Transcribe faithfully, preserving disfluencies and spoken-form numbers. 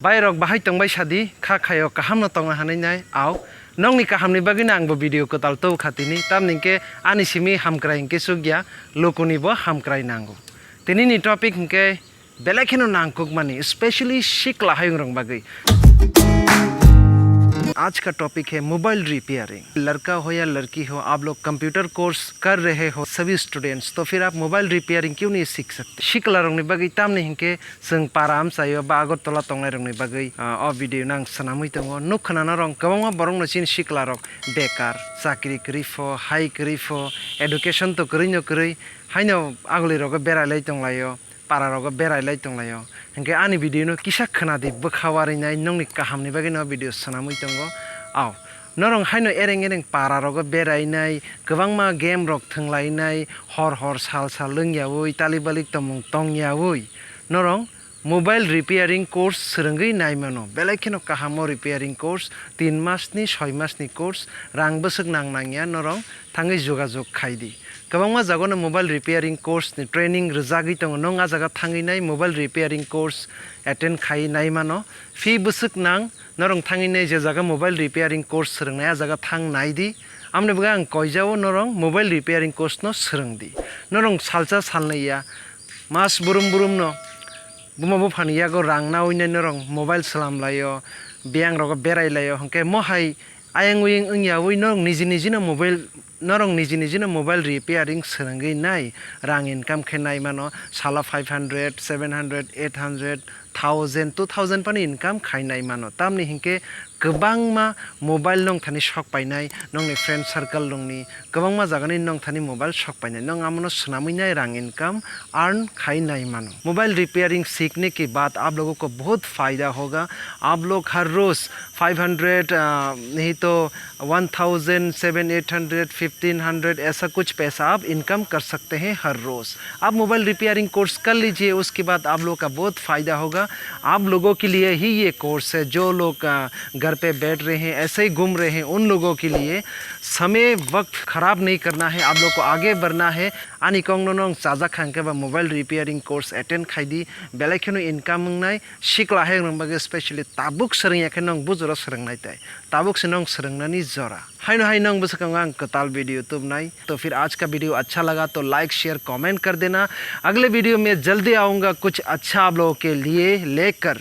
Bai rok bahai tongbai sadi, kha khaio kaham no tongna hanai nai, au. Nokni kaham ni bagwi no ang bo video kwtal tubukha tini, tamni hwnkhe ani simi hamkrai hwnkhe chukya, lukuni bo hamkrai nango. Tini ni topic hwnkhe belai kheno nangkukmani, specially sikla hayung rok bagwi. आज का टॉपिक है mobile repairing. लड़का हो या लड़की हो, आप लोग कंप्यूटर कोर्स कर रहे हो, सभी स्टूडेंट्स, तो फिर आप मोबाइल रिपेयरिंग क्यों नहीं सीख सकते? Sikla rokni bagwi tamni hinkhe chwng para amchaio ba Agartala tongnai rokni bagwi, ah, o video no ang swnamwi tongo. Nuk khna norok kwbangma borokno chini sikla rok bekar, chakri kwrwi pho, hai kwrwi pho, education to kwrwi no kwrwi, haino aguli rogo berai lai tonglaio. Para rogo berai lai tonglaio. Hinkhe ani video no kisa khna di, bwkha warwi nai, nokni kaham ni bagwi no video swnamwi tongo. Au, norok haino ereng ereng para rogo berai nai, kwbangma game rok thwng lai nai, hor hor sal sal wng yaui, tali balik tongmung tong yaui, norok mobile repairing course swrwngwi nai mano. Belai kheno kaham o repairing course, tin mas ni, soi mas ni course, rang bwswk nang nang ya, norok thangwi jogajog khai di. Kwbangma jagano mobile repairing course ni training rwjagwi tongo. Nwng a jaga thangwi nai mobile repairing course attend khai nai mano. Fee bwswk nang, norok thangwi nai je jaga mobile repairing course swrwngnai, a jaga thang nai di. Amoni bagwi ang koijao norok mobile repairing course no swrwng di. Norok salsa salnwi ya, mas brum brum no buma buphani yago rang naui nai norok mobile swlam laio, biyang rogo berai laio, hinkhe mo hai ayang uyang wng yaui norok niji niji no mobile, norok niji niji no mobile repairing swrwngwi nai, rang income khe nai mano, sala five hundred, seven hundred, eight hundred, thousand, two thousand phano income khai nai mano. Tamni hinkhe kwbangma mobile nong thani sok painai, nongni friend circle nongni kwbangma jagani nong thani mobile sok painai. Nong amono swnamwi nai rang income earn khai nai mano. Mobile repairing सीखने के बाद आप लोगों को बहुत फ़ायदा होगा। आप लोग हर रोज़ फ़ाइव हंड्रेड, अ, नहीं तो one thousand, seven, eight hundred, fifteen hundred, ऐसा कुछ पैसा आप इनकम कर सकते हैं हर रोज़। आप मोबाइल रिपेयरिंग कोर्स कर लीजिए, उसके बाद आप लोग का बहुत फ़ायदा होगा। आप लोगों के लिए ही ये कोर्स है, जो लोग, अ, घर पे बैठ रहे हैं, ऐसे ही घूम रहे हैं, उन लोगों के लिए समय वक्त ख़राब नहीं करना है, आप लोग को आगे बढ़ना है। Ani kok no nong chajak kha hwnkhe ba mobile repairing course attend khai di, belai kheno income wngnai, sikla hai rok bagwi specially tabuk swrwng ya khe nong bujuro swrwngnai tai, tabuk se nong swrwngnani jora. Haino hai nong bwswkango ang kwtal video tubnai. तो फिर आज का वीडियो अच्छा लगा तो like, share, comment कर देना। अगले वीडियो में जल्दी आऊंगा कुछ अच्छा आप लोगों के लिए लेकर।